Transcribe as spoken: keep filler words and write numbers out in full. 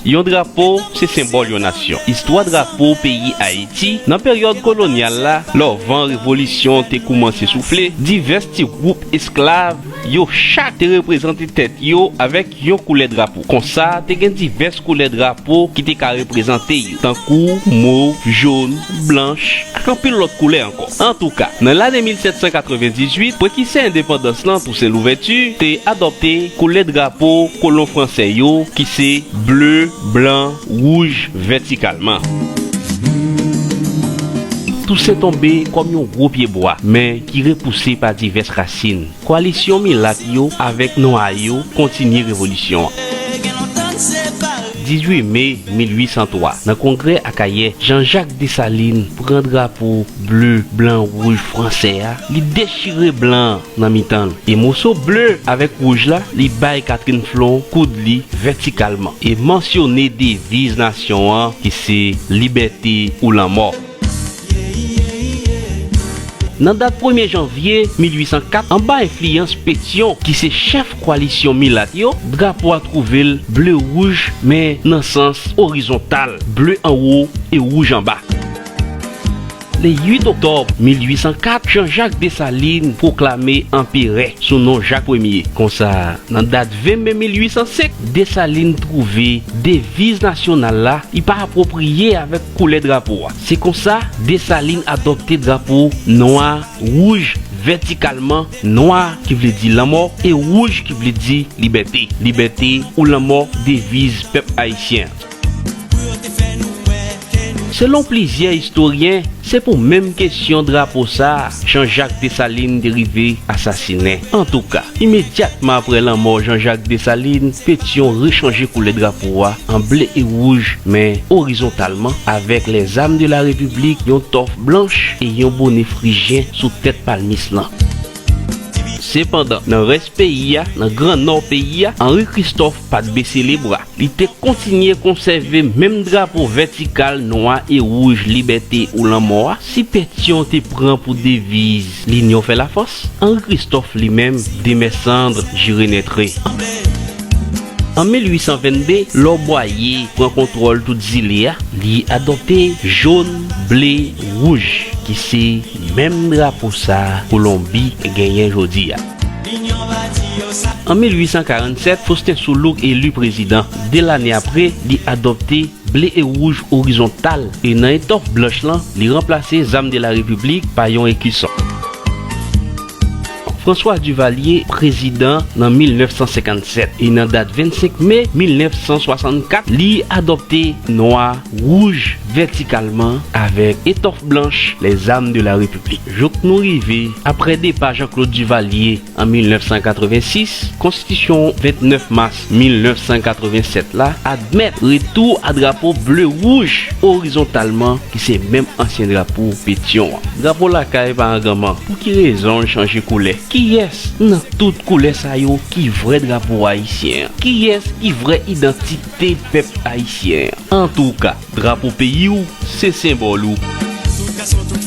Yon drapo se senbòl yon nasyon. Istwa drapo peyi Ayiti, nan peryòd kolonyal la, lè van revolisyon te koumanse soufle, divès ti gwoup esklav, yo chak te reprezante tèt yo avèk yon koulè drapo. Konsa, te gen divès koulè drapo ki te ka reprezante yo, tankou mov, jòn, blanch, ak anpil lòt koulè ankò. Antouka, nan lane mil sèt san katrevendizuit, prekisè endepandans lan, Tousen Louvèti, te adopte koulè drapo kolon fransè yo, ki se ble, blan, wouj, vètikalman. Tousen tonbe kòm yon gwo pyebwa, men ki repouse pa divès rasin. Koalisyon milat yo avèk nwa yo kontinye revolisyon an. Dizuit me mil uit san twa, nan kongrè Akayè, Jean-Jacques Dessalines pran drapo ble, blan, wouj fransè a, li dechire blan an nan mitan l. E moso ble avèk wouj la, li bay Catherine Flon koud li vètikalman e mansyone deviz nasyon an ki se libète ou lanmò. Nan dat premye janvye mil uit san kat, anba enfliyans Petyon, ki se chèf koalisyon milat yo, drapo a twouve l ble wouj, men nan sans orizontal, ble anwo e wouj anba. Le uit oktòb mil uit san kat, Jean-Jacques Dessalines pwoklame anperè sou non Jak Premye. Konsa, nan dat ven me mil uit san senk, Dessalines twouve deviz nasyonal la, li pa apwopriye avèk koulè drapo a. Se konsa, Dessalines adopte drapo nwa, wouj, vètikalman, nwa ki vle di lanmò e wouj ki vle di libète. Libète ou lanmò, deviz pèp ayisyen an. Selon plizyè istoryen, se pou menm kesyon drapo sa a Jean-Jacques Dessalines te rive asasinen. Antouka, imedyatman apre lanmò Jean-Jacques Dessalines, Petyon rechanje koulè drapo a an ble e wouj, men orizontalman, avèk les armes de la République, yon tòf blanch e yon bone frijyen sou tèt palmis lan. Sepandan, nan rès peyi a, nan Gran Nò peyi a, Henri Christophe pa t bese lebra. Li te kontinye konsève menm drapo vètikal nwa e wouj libète ou lanmò a. Si Petyon te pran pou deviz L'union fait la force, Henri Christophe li menm, de mes cendres, je renaîtrai. An mil uit san vennde, lò Bwaye pran kontwòl tout zile a, li adopte jòn, ble, wouj, ki se menm drapo sa Kolonbi genyen jodi a. An mil uit san karannsèt, Faustin Soulouque eli prezidan. De lane apre, li adopte ble e wouj orizontal, e nan etòf blanch lan, li ranplase zam de la Repiblik pa yon ekison. François Duvalier, prezidan nan mil nèf san senkannsèt, e nan dat vennsenk me mil nèf san swasannkat, li adopte nwa, wouj vètikalman avèk etòf blanch, les armes de la République. Jouk nou rive, apre depa Jean-Claude Duvalier an mil nèf san katrevensis, Konstitisyon vennèf mas mil nèf san katrevensèt la admèt retou a drapo ble wouj orizontalman, ki se menm ansyen drapo Petyon an. Drapo lakay pa anganman. Pou ki rezon l chanje koulè? Kiyès nan tout koulè sa yo ki vrè drapo ayisyen an? Kiyès ki vrè idantite pèp ayisyen an? Antouka, drapo peyi w se senbòl ou.